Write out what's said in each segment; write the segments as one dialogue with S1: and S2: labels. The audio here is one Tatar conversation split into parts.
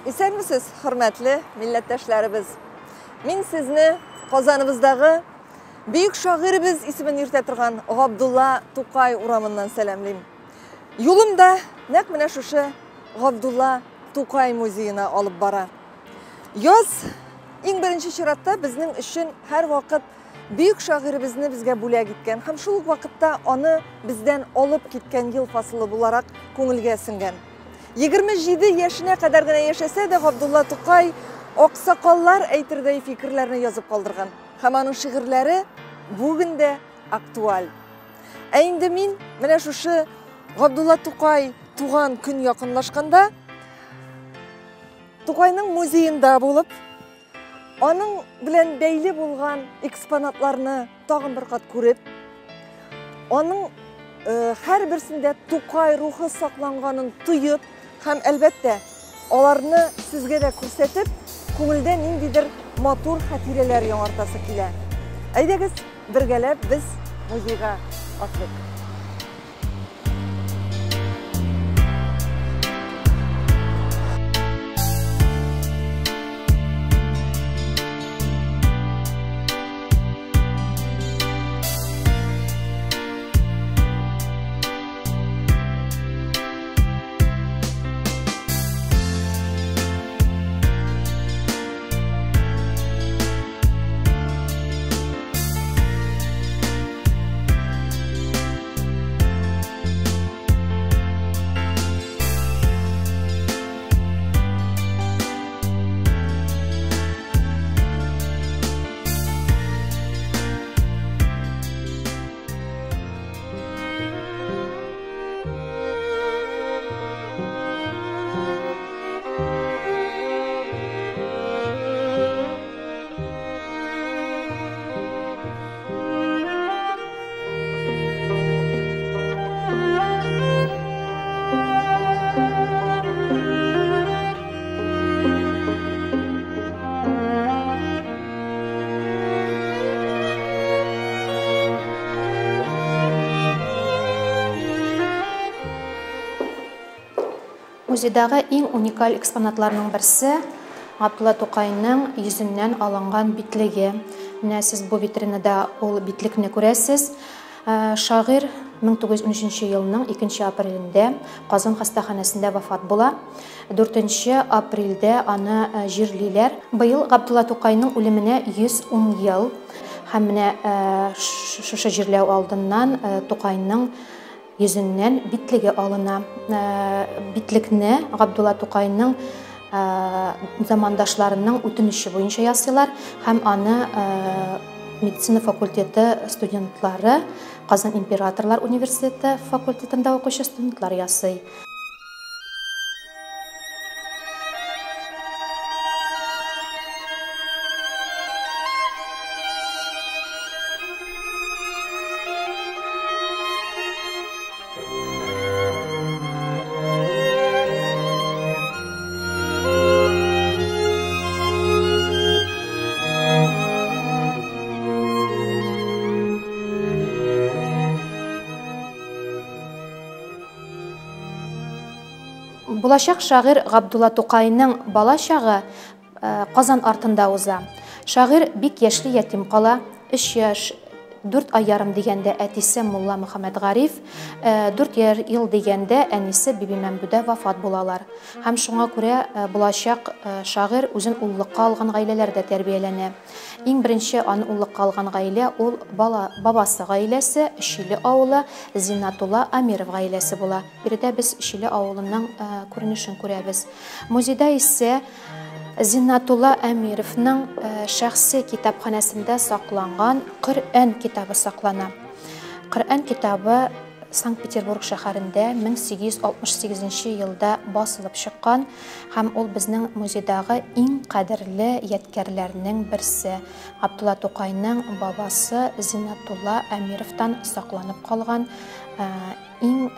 S1: Исәнмесез, хөрмәтле милләттәшләребез! Мин сезне Казаныбыздагы бөек шагыйребез исемен йөртә торган Габдулла Тукай урамыннан сәламлим. Юлым да нәкъ менә шушы Габдулла Тукай музеена алып бара. Яз иң беренче чиратта безнең өчен һәрвакыт бөек шагыйребезне безгә бүләк иткән һәм шул ук вакытта аны бездән алып киткән ел фасылы буларак күңелгә сеңгән. 27 яшенә кадәр генә яшәсә дә Габдулла Тукай аксакаллар әйтердәй фикерләрне язып калдырган һәм аның шигырьләре бүген дә актуаль. Ә инде мин менә шушы Габдулла Тукай туган көн якынлашканда Тукайның музеенда булып, аның белән бәйле булган экспонатларны тагын бер кат күреп, аның һәрберсендә Тукай рухы сакланганын тоеп һәм, әлбәттә, аларны сезгә дә күрсәтеп, күңелдә ниндидер матур хатирәләр яңартасы килә. Әйдәгез, бергәләп без музейга атлыйк.
S2: Музейдагы иң уникаль экспонатларның берсе Габдулла Тукайның йөзеннән алынган битлеге. Менә сез бу витринада ул битлекне күрәсез. Шагыйрь 1913 елның 2 апрелендә Казан хастаханәсендә вафат була. 4 апрельдә аны җирлиләр. Быел Габдулла Тукайның үлеменә 110 ел. Һәм менә шушы җирләү алдыннан Тукайның йөзеннән битлеге алына. Битлекне Габдулла Тукайның замандашларының үтенече буенча ясыйлар һәм аны медицина факультеты студентлары, Казан императорлар университеты факультетында укучы студентлар ясый. Булачак шагыйрь Габдулла Тукайның бала чагы Казан артында уза. Шагыйрь бик яшьли ятим кала, 3 яшь 4 ай ярым дигәндә әтисе Мулла Мөхәммәд Гариф, 4 ел дигәндә әнисе Биби Мәмдүдә вафат булалар. Һәм шуңа күрә булачак шагыйрь үзен уллыкка алган гаиләләрдә тәрбияләнә. Иң беренче аны уллыкка алган гаилә ул бала бабасы гаиләсе, Шиле авылы, Зиннатулла Амиров гаиләсе була. Биредә без Шиле авылының күренешен күрәбез. Музейда исә Зиннатулла Әмировның шәхси китапханәсендә сакланган Коръән китабы саклана. Коръән китабы Санкт-Петербург шәһәрендә 1868 елда басылып чыккан һәм ул безнең музейдагы иң кадерле ядкәрләрнең берсе. Габдулла Тукайның бабасы Зиннатулла Әмировтан сакланып калган иң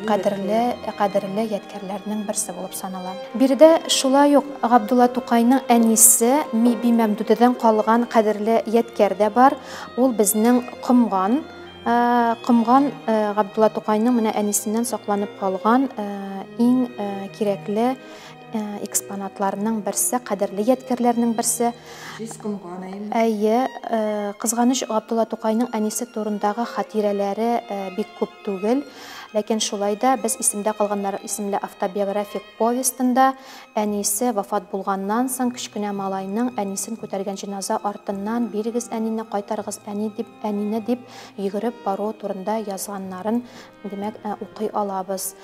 S2: кадерле кадерле ядкәрләрнең берсе булып санала. Биредә шулай ук Габдулла Тукайның әнисе Миби Мәмдүдәдән калган кадерле ядкәр дә бар. Ул безнең комган. Комган Габдулла Тукайның менә әнисеннән сакланып калган иң кирәкле, экспонатларның берсе, кадерле ядкәрләрнең берсе.
S1: Җиз комган, әйеме?
S2: Әйе, кызганыч, Габдулла Тукайның әнисе турындагы хатирәләре бик күп түгел. Ләкин шулай да без Исемдә калганнар исемле автобиографик повестында әнисе вафат булганнан соң кечкенә малайның әнисен күтәргән җеназа артыннан бирегез әнине, кайтарыгыз әни дип, әнине дип йөгереп баруы турында язганнарын, димәк, укый алабыз.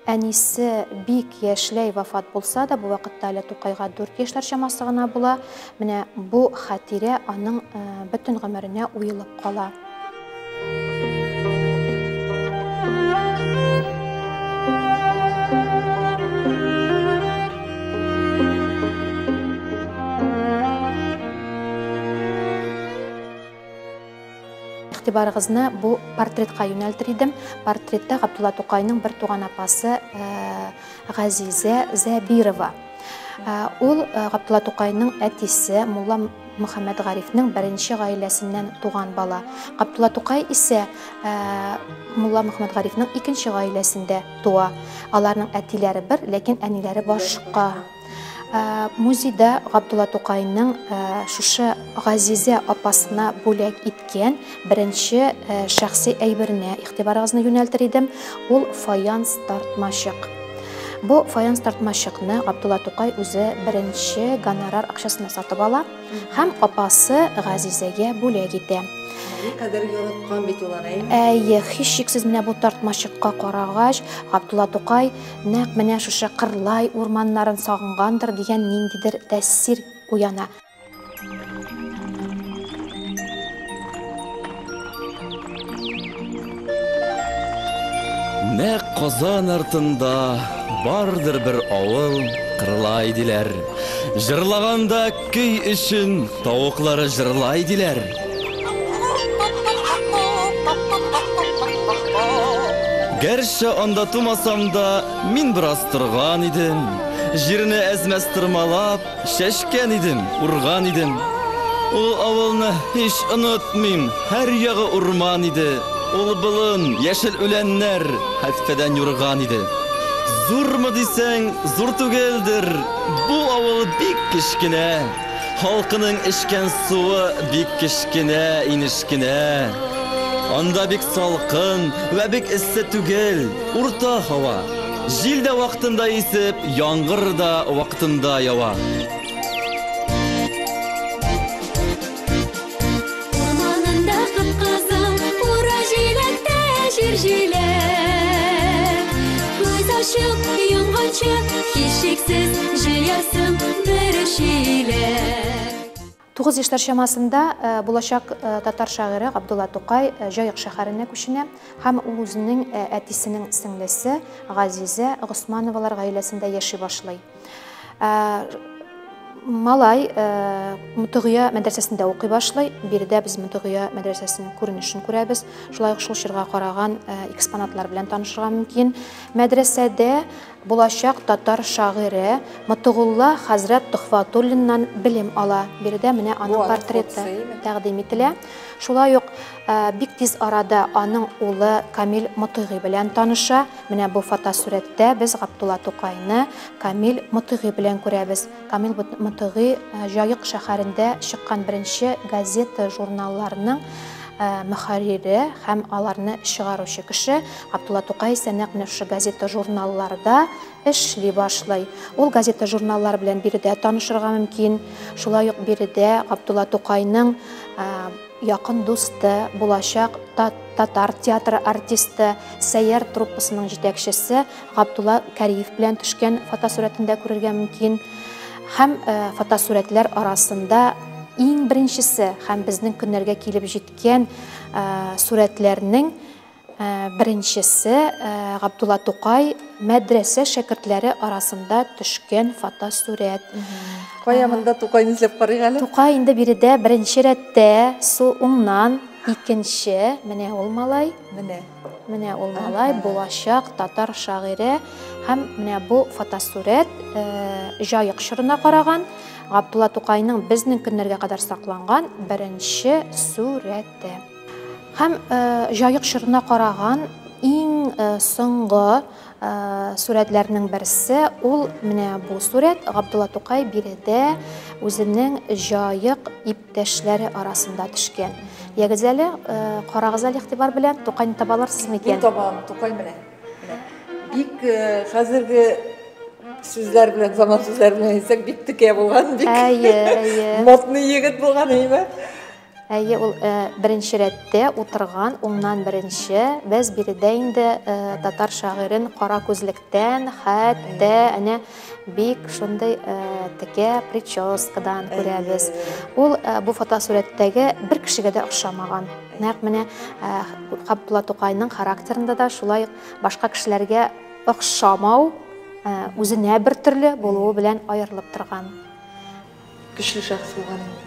S2: Әнисе бик яшьләй вафат булса да, бу вакытта әле Тукайга 4 яшьләр чамасы гына була. Менә бу хатирә аның бөтен гомеренә уелып кала. Игътибарыгызны бу портретка юнәлтер идем. Портретта Габдулла Тукайның бер туган апасы Газизә Зәбирова. Ул Габдулла Тукайның әтисе Мулла Мөхәммәд Гарифнең беренче гаиләсеннән туган бала. Габдулла Тукай исә Мулла Мөхәммәд Гарифнең икенче гаиләсендә туа. Аларның әтиләре бер, ләкин әниләре башка. Музейда Габдулла Тукайның шушы Газизә апасына бүләк иткән беренче шәхси әйберенә игътибарыгызны юнәлтер идем. Ул фаянс тартмачык. Бу фаянс тартмачыкны Габдулла Тукай үзе беренче гонорар акчасына сатып ала һәм апасы Газизәгә бүләк итә.
S1: Никадәр яраткан бит ул аны, әйеме?
S2: Әйе, һичшиксез менә бу тартмачыкка карагач, Габдулла Тукай нәкъ менә шушы Кырлай урманнарын сагынгандыр дигән ниндидер тәэсир уяна.
S3: Нәкъ Казан артында бардыр бер авыл, Кырлай диләр. Җырлаганда көй өчен тавыклары җырлай диләр. Гәрчә анда тумасам да, мин бераз торган идем. Җирне әзмәс тырмалап, чәчкән идем, урган идем. Ул авылны һич онытмыйм, һәр ягы урман иде. Ул болын, яшел үләннәр, хәтфәдән юрган иде. Зурмы дисәң, зур түгелдер, бу авыл бик кечкенә. Халкының эчкән суы бик кечкенә, инеш кенә. Анда бик салкын вә бик эссе түгел, урта һава. Җил дә вакытында исеп, яңгыр да вакытында ява.
S4: Урманында кып-кызыл кура җиләктә җир җиләк. Күз ачып йомганчы, һичшиксез җыярсың бер чиләк.
S2: 9 яшьләр чамасында булачак татар шагыйре Габдулла Тукай Җаек шәһәренә күченә һәм ул үзенең әтисенең сеңлесе Газизә Госмановалар гаиләсендә яши башлый. Малай Мотыгыя мәдрәсәсендә укый башлый. Биредә без Мотыгыя мәдрәсәсенең күренешен күрәбез. Шулай ук шул чорга караган экспонатлар белән танышырга мөмкин. Мәдрәсәдә булачак татар шагыйре Мотыгулла хәзрәт Төхвәтуллиннан белем ала. Биредә менә аның портреты тәкъдим ителә. Шулай ук бик тиз арада аның улы Камил Мотыйгый белән таныша. Менә бу фотосурәттә без Габдулла Тукайны Камил Мотыйгый белән күрәбез. Камил Мотыйгый Җаек шәһәрендә чыккан беренче газета-журналларның мөхәррире һәм аларны чыгаручы кеше. Габдулла Тукай исә нәкъ менә шушы газета-журналларда эшли башлый. Ул газета-журналлар белән биредә танышырга мөмкин. Шулай ук биредә Габдулла Тукайның якын дусты, булачак татар театры артисты, Сәйяр труппасының җитәкчесе Габдулла Кариев белән төшкән фотосурәтен дә күрергә мөмкин. Һәм фотосурәтләр арасында иң беренчесе һәм безнең көннәргә килеп җиткән сурәтләрнең беренчесе Габдулла Тукай мәдрәсә шәкертләре арасында төшкән фотосурәт.
S1: Кая монда Тукайны эзләп карыйк әле?
S2: Тукай инде биредә беренче рәттә, сул уңнан икенче, менә ул малай.
S1: Менә.
S2: Менә ул малай, булачак татар шагыйре. Һәм менә бу фотосурәт Җаек чорына караган, Габдулла Тукайның безнең көннәргә кадәр сакланган беренче сурәте. Һәм Җаек чорына караган иң соңгы Сурәтләрнең берсе ул менә бу сурәт. Габдулла Тукай биредә үзенең Җаек иптәшләре арасында төшкән. Ягез әле, карагыз әле игътибар белән, Тукайны таба алырсызмы икән?
S1: Мин табам, Тукай менә. Бик хәзерге сүзләр белән, заман сүзләре белән әйтсәк, бик текә булган, бик
S2: әйе, әйе.
S1: Модный егет булган, әйеме?
S2: Әйе, ул беренче рәттә утырган, уңнан беренче. Без биредә инде татар шагыйрен кара күзлектән, хәтта әнә бик шундый текә прическадан күрәбез. Ул бу фотосурәттәге бер кешегә дә охшамаган. Нәкъ менә Габдулла Тукайның характерында да шулай башка кешеләргә охшамау, үзенә бер төрле булуы белән аерылып торган.
S1: Көчле шәхес булган инде.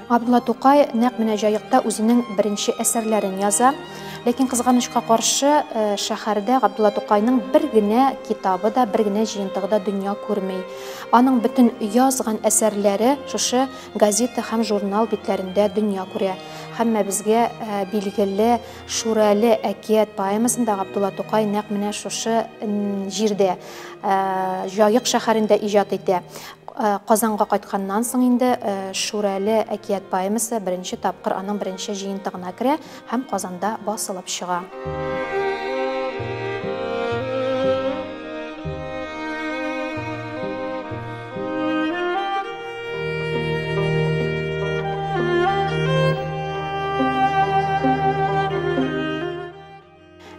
S2: Габдулла Тукай нәкъ менә Җаекта үзенең беренче әсәрләрен яза. Ләкин кызганычка каршы, шәһәрдә Габдулла Тукайның бер генә китабы да, бер генә җыентыгы да дөнья күрми. Аның бөтен язган әсәрләре шушы газета һәм журнал битләрендә дөнья күрә. Һәммәбезгә билгеле Шүрәле әкият поэмасында Габдулла Тукай нәкъ менә шушы җирдә, Җаек шәһәрендә иҗат итә. Казанга кайтканнан соң инде Шүрәле әкият поэмасы беренче тапкыр аның беренче җыентыгына керә һәм Казанда басылып чыга.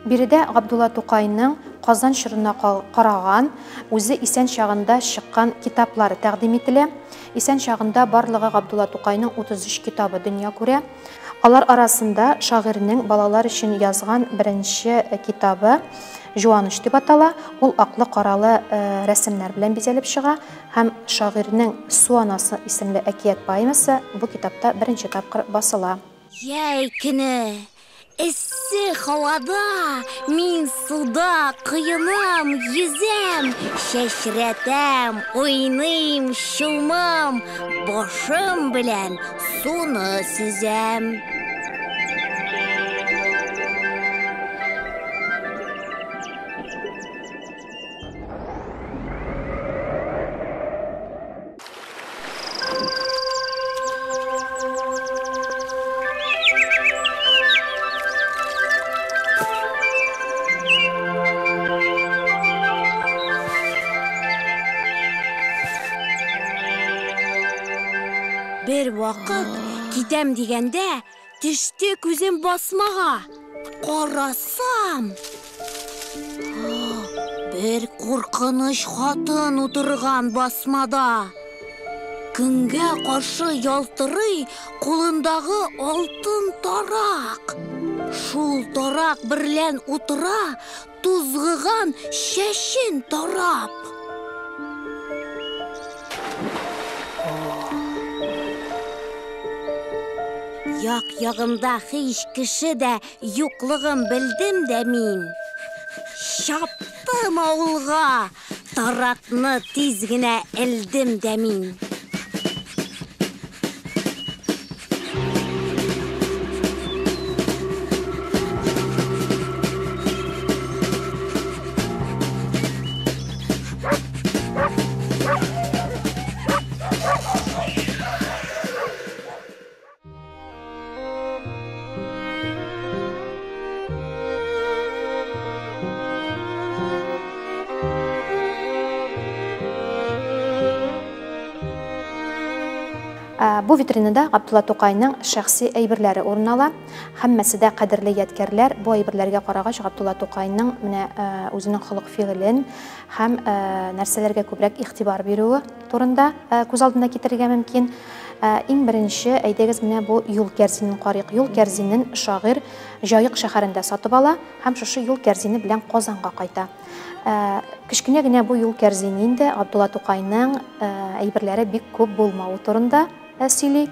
S2: Биредә Габдулла Тукайның Казан чорына караган, үзе исән чагында чыккан китаплары тәкъдим ителә. Исән чагында барлыгы Габдулла Тукайның 33 китабы дөнья күрә. Алар арасында шагыйрьнең балалар өчен язган беренче китабы Җуаныч дип атала. Ул аклы-каралы рәсемнәр белән бизәлеп чыга һәм шагыйрьнең Су анасы исемле әкият поэмасы бу китапта беренче тапкыр басыла.
S4: Җәй көне, эссе һавада мин суда коенам, йөзәм, чәчрәтәм, уйныйм, чумам, башым белән суны сөзәм. Бер вакыт китәм дигәндә, төште күзем басмага. Карасам, бер куркыныч хатын утырган басмада. Көнгә каршы ялтырый кулындагы алтын тарак. Шул тарак берлән утыра, тузгыган чәчен тарап. Як-ягымда һич кеше дә юклыгын белдем дә мин. Чаптым авылга, таракны тиз генә элдем дә мин.
S2: Бу витринада Габдулла Тукайның шәхси әйберләре урын ала. Һәммәсе дә кадерле ядкәрләр. Бу әйберләргә карагач, Габдулла Тукайның менә үзенең холык-фигылен һәм нәрсәләргә күбрәк игътибар бирүе турында күз алдына китерергә мөмкин. Иң беренче, әйдәгез, менә бу юл кәрзинен карыйк. Юл кәрзинен шагыйрь Җаек шәһәрендә сатып ала һәм шушы юл кәрзине белән Казанга кайта. Кечкенә генә бу юл кәрзине инде Габдулла Тукайның әйберләре бик күп булмавы турында сөйли.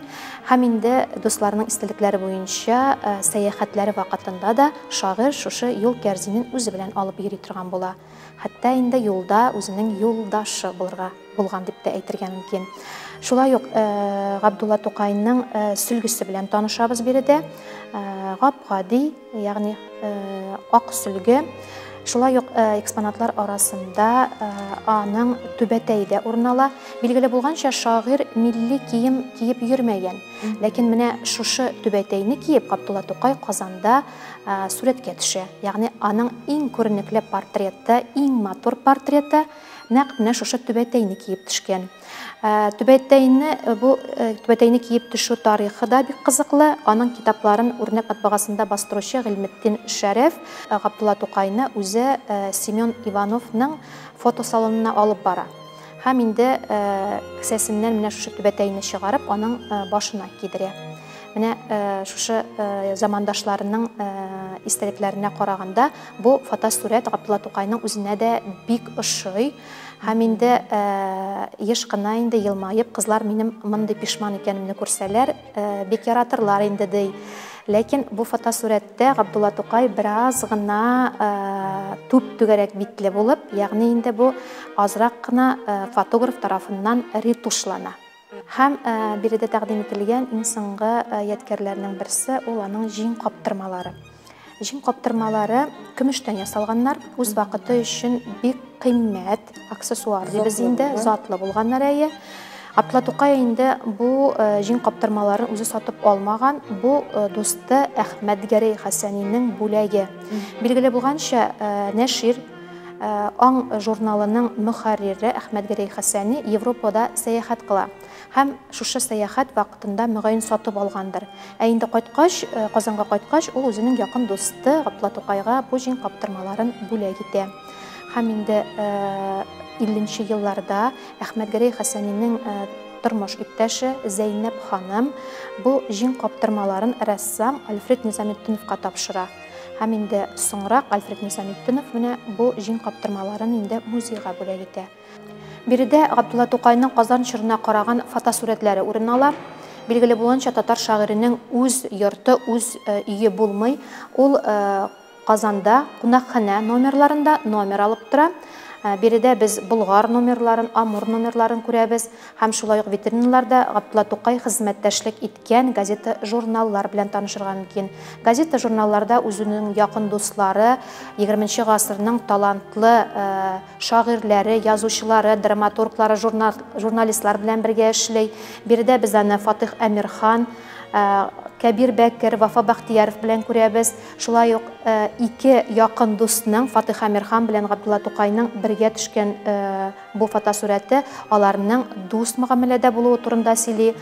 S2: Һәм инде дусларының истәлекләре буенча сәяхәтләре вакытында да шагыйрь шушы юл кәрзинен үзе белән алып йөри торган була. Хәтта инде юлда үзенең юлдашы булырга булган дип тә әйтергә мөмкин. Шулай ук Габдулла Тукайның сөлгесе белән танышабыз биредә. Гап-гади, ягъни ак сөлге. Шулай ук экспонатлар арасында аның түбәтәе дә урын ала. Билгеле булганча, шагыйрь милли кием киеп йөрмәгән. Ләкин менә шушы түбәтәйне киеп Габдулла Тукай Казанда сурәткә төшә. Ягъни аның иң күренекле портреты, иң матур портреты нәкъ менә шушы түбәтәйне киеп төшкән. Түбәтәйне бу түбәтәйне киеп төшү тарихы да бик кызыклы. Аның китапларын Үрнәк матбагасында бастыручы Гыйльметдин Шәрәф Габдулла Тукайны үзе Семен Ивановның фотосалонына алып бара. Һәм инде кесәсеннән менә шушы түбәтәйне чыгарып, аның башына кидерә. Менә шушы замандашларының истәлекләренә караганда, бу фотосурәт Габдулла Тукайның үзенә дә бик ошый. Һәм инде еш кына инде елмаеп, кызлар минем мондый пишман икәнемне күрсәләр, бик яратырлар инде, ди. Ләкин бу фотосурәттә Габдулла Тукай бераз гына түп-түгәрәк битле булып, ягъни инде бу азрак кына фотограф тарафыннан ретушлана. Һәм биредә тәкъдим ителгән иң соңгы ядкәрләрнең берсе ул аның җиң каптырмалары. Җиң каптырмалары көмештән ясалганнар, үз вакыты өчен бик кыйммәт аксессуар дибез инде, затлы булганнар әйе. Абдулла Тукай инде бу җиң каптырмаларын үзе сатып алмаган, бу дусты Әхмәтгәрәй Хәсәнинең бүләге. Билгеле булганча, нәшир Аң журналының мөхәррире Әхмәтгәрәй Хәсәни Европада сәяхәт кыла. Һәм шушы сәяхәт вакытында мөгаен сатып алгандыр. Ә инде кайткач, Казанга кайткач, ул үзенең якын дусты Габдулла Тукайга бу җиң каптырмаларын бүләк итә. Һәм инде 50 нче елларда Әхмәтгәрәй Хәсәнинең тормыш иптәше Зәйнәб ханым бу җиң каптырмаларын рәссам Альфред Низаметдиновка тапшыра. Һәм инде соңрак Альфред Низаметдинов менә бу җиң каптырмаларын инде музейга бүләк итә. Биредә Габдулла Тукайның Казан чорына караган фотосурәтләре урын ала. Билгеле булганча, татар шагыйренең үз йорты, үз өе булмый. Ул Казанда кунакханә номерларында номер алып тора. Биредә без Болгар номерларын, Амур номерларын күрәбез һәм шулай ук витриналарда Габдулла Тукай хезмәттәшлек иткән газета-журналлар белән танышырга мөмкин. Газета-журналларда үзенең якын дуслары, егерменче гасырның талантлы шагыйрьләре, язучылары, драматурглары, журналистлар белән бергә эшли. Биредә без аны Фатыйх Әмирхан, Кәбир Бәкер, Вафа Бәхтияров белән күрәбез. Шулай ук ике якын дусның, Фатыйх Әмирхан белән Габдулла Тукайның бергә төшкән бу фотосурәте аларның дус мөгамәләдә булуы турында сөйли.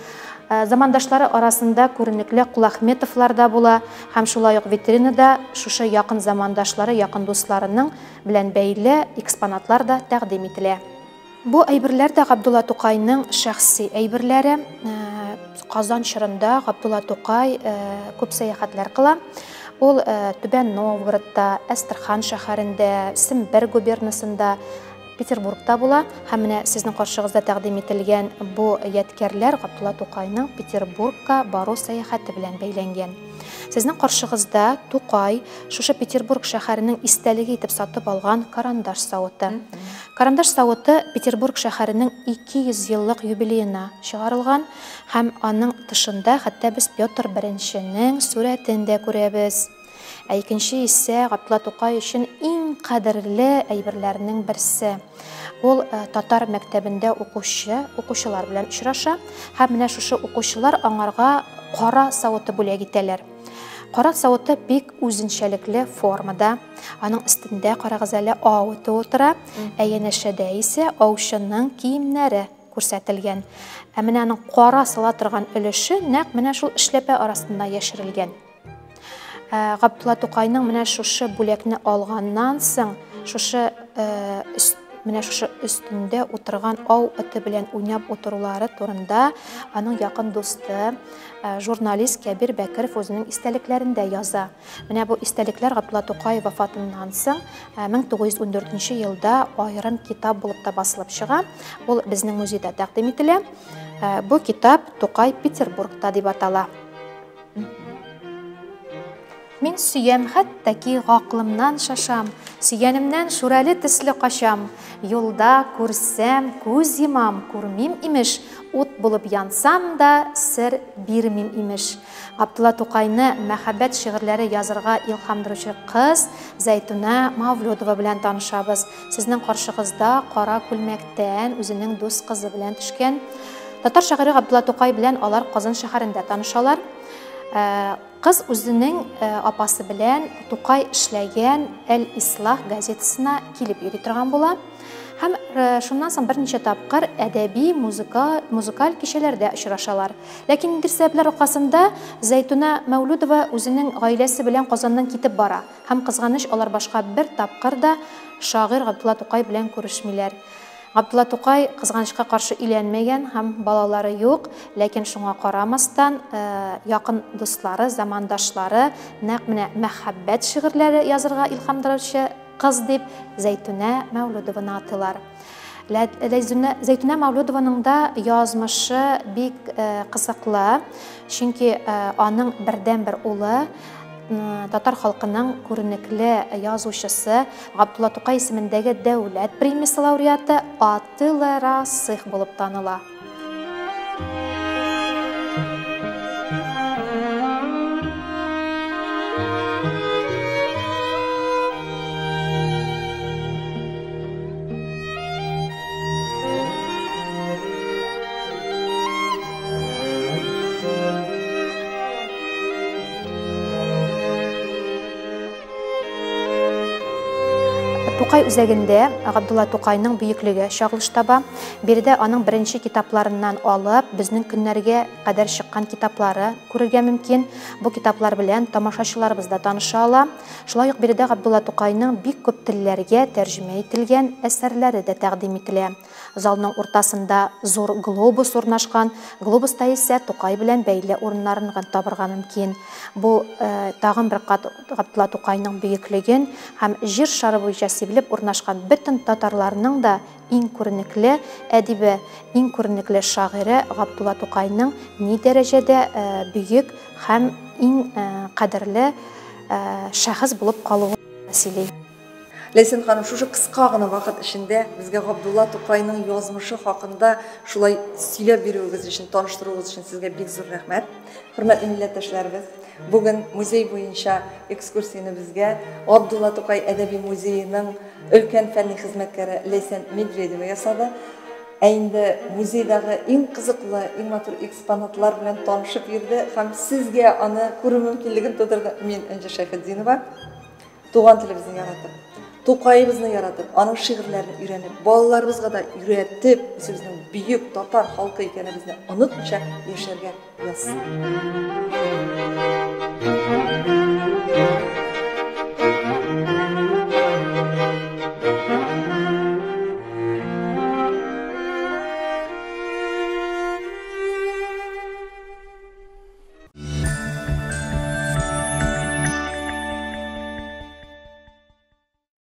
S2: Замандашлары арасында күренекле Кулахметовлар да була һәм шулай ук витринада шушы якын замандашлары, якын дусларының белән бәйле экспонатлар да тәкъдим ителә. Бу әйберләр дә Габдулла Тукайның шәхси әйберләре. Казан чорында Габдулла Тукай күп сәяхәтләр кыла. Ул Түбән Новгородта, Әстерхан шәһәрендә, Сембер губернасында, Петербургта була. Һәм менә сезнең каршыгызда тәкъдим ителгән бу ядкәрләр Габдулла Тукайның Петербургка бару сәяхәте белән бәйләнгән. Сезнең каршыгызда Тукай шушы Петербург шәһәренең истәлеге итеп сатып алган карандаш савыты. Карандаш савыты Петербург шәһәренең 200 еллык юбилеена чыгарылган һәм аның тышында хәтта без Петр Беренченең сурәтен дә күрәбез. Ә икенче исә Габдулла Тукай өчен иң кадерле әйберләрнең берсе. Ул татар мәктәбендә укучы укучылар белән очраша һәм менә шушы укучылар аңарга кара савыты бүләк итәләр. Кара савыты бик үзенчәлекле формада. Аның өстендә, карагыз әле, ау эте утыра, ә янәшәдә исә аучының киемнәре күрсәтелгән. Ә менә аның кара сала торган өлеше нәкъ менә шул эшләпә арасында яшерелгән. Габдулла Тукайның менә шушы бүләкне алганнан соң, шушы менә шушы өстендә утырган ау эте белән уйнап утырулары турында аның якын дусты, журналист Кәбир Бәкеров үзенең истәлекләрендә яза. Менә бу истәлекләр Габдулла Тукай вафатыннан соң 1914 елда аерым китап булып та басылып чыга. Ул безнең музейда тәкъдим ителә. Бу китап Тукай Петербургта дип атала. Мин сөям, хәтта ки гакълымнан шашам, Сөйгәнемнән шүрәле төсле качам, Юлда күрсәм, күз йомам, күрмим, имеш, Ут булып янсам да, сер бирмим, имеш. Габдулла Тукайны мәхәббәт шигырьләре язырга илһамдыручы кыз Зәйтүнә Мавлюдова белән танышабыз. Сезнең каршыгызда кара күлмәктән үзенең дус кызы белән төшкән. Татар шагыйре Габдулла Тукай белән алар Казан шәһәрендә танышалар. Кыз үзенең апасы белән Тукай эшләгән Әл-Ислах газетасына килеп йөри торган була. Һәм шуннан соң берничә тапкыр әдәби, музыка, музыкаль кичәләрдә очрашалар. Ләкин ниндидер сәбәпләр аркасында Зәйтүнә Мәүлүдова үзенең гаиләсе белән Казаннан китеп бара. Һәм кызганыч, алар башка бер тапкыр да шагыйрь Габдулла Тукай белән күрешмиләр. Габдулла Тукай, кызганычка каршы, өйләнмәгән һәм балалары юк, ләкин шуңа карамастан, якын дуслары, замандашлары нәкъ менә мәхәббәт шигырьләре язырга илһамдыручы кыз дип Зәйтүнә Мәүлүдованы атыйлар. Зәйтүнә Мәүлүдованың да язмышы бик кызыклы, чөнки аның бердәнбер улы татар халкының күренекле язучысы Габдулла Тукай исемендәге дәүләт премиясе лауреаты Атыла Расых булып таныла. Тукай үзәгендә Габдулла Тукайның бөеклеге чагылыш таба. Биредә аның беренче китапларыннан алып, безнең көннәргә кадәр чыккан китаплары күрергә мөмкин. Бу китаплар белән тамашачыларыбыз да таныша ала. Шулай ук биредә Габдулла Тукайның бик күп телләргә тәрҗемә ителгән әсәрләре дә тәкъдим ителә. Залның уртасында зур глобус урнашкан, глобуста исә Тукай белән бәйле урыннарын гына табырга мөмкин. Бу тагын бер кат Габдулла Тукайның бөеклеген һәм Җир шары буенча сибелеп урнашкан бөтен татарларның да иң күренекле әдибе, иң күренекле шагыйре Габдулла Тукайның ни дәрәҗәдә бөек һәм иң кадерле шәхес булып калуын сөйли.
S1: Ләйсән ханым, шушы кыска гына вакыт эчендә безгә Габдулла Тукайның язмышы хакында шулай сөйләп бирүегез өчен, таныштыруыгыз өчен сезгә бик зур рәхмәт. Хөрмәтле милләттәшләребез, бүген музей буенча экскурсияне безгә Габдулла Тукай әдәби музееның өлкән фәнни хезмәткәре Ләйсән Медведева ясады. Ә инде музейдагы иң кызыклы, иң матур экспонатлар белән танышып йөрде һәм сезгә аны күрү мөмкинлеген тудырды мин, Энҗе Шәйхетдинова. Туган телебезне яратып, Тукаебызны яратып, аның шигырьләрен өйрәнеп, балаларыбызга да өйрәтеп, үзебезнең бөек татар халкы икәнебезне онытмыйча яшәргә язсын.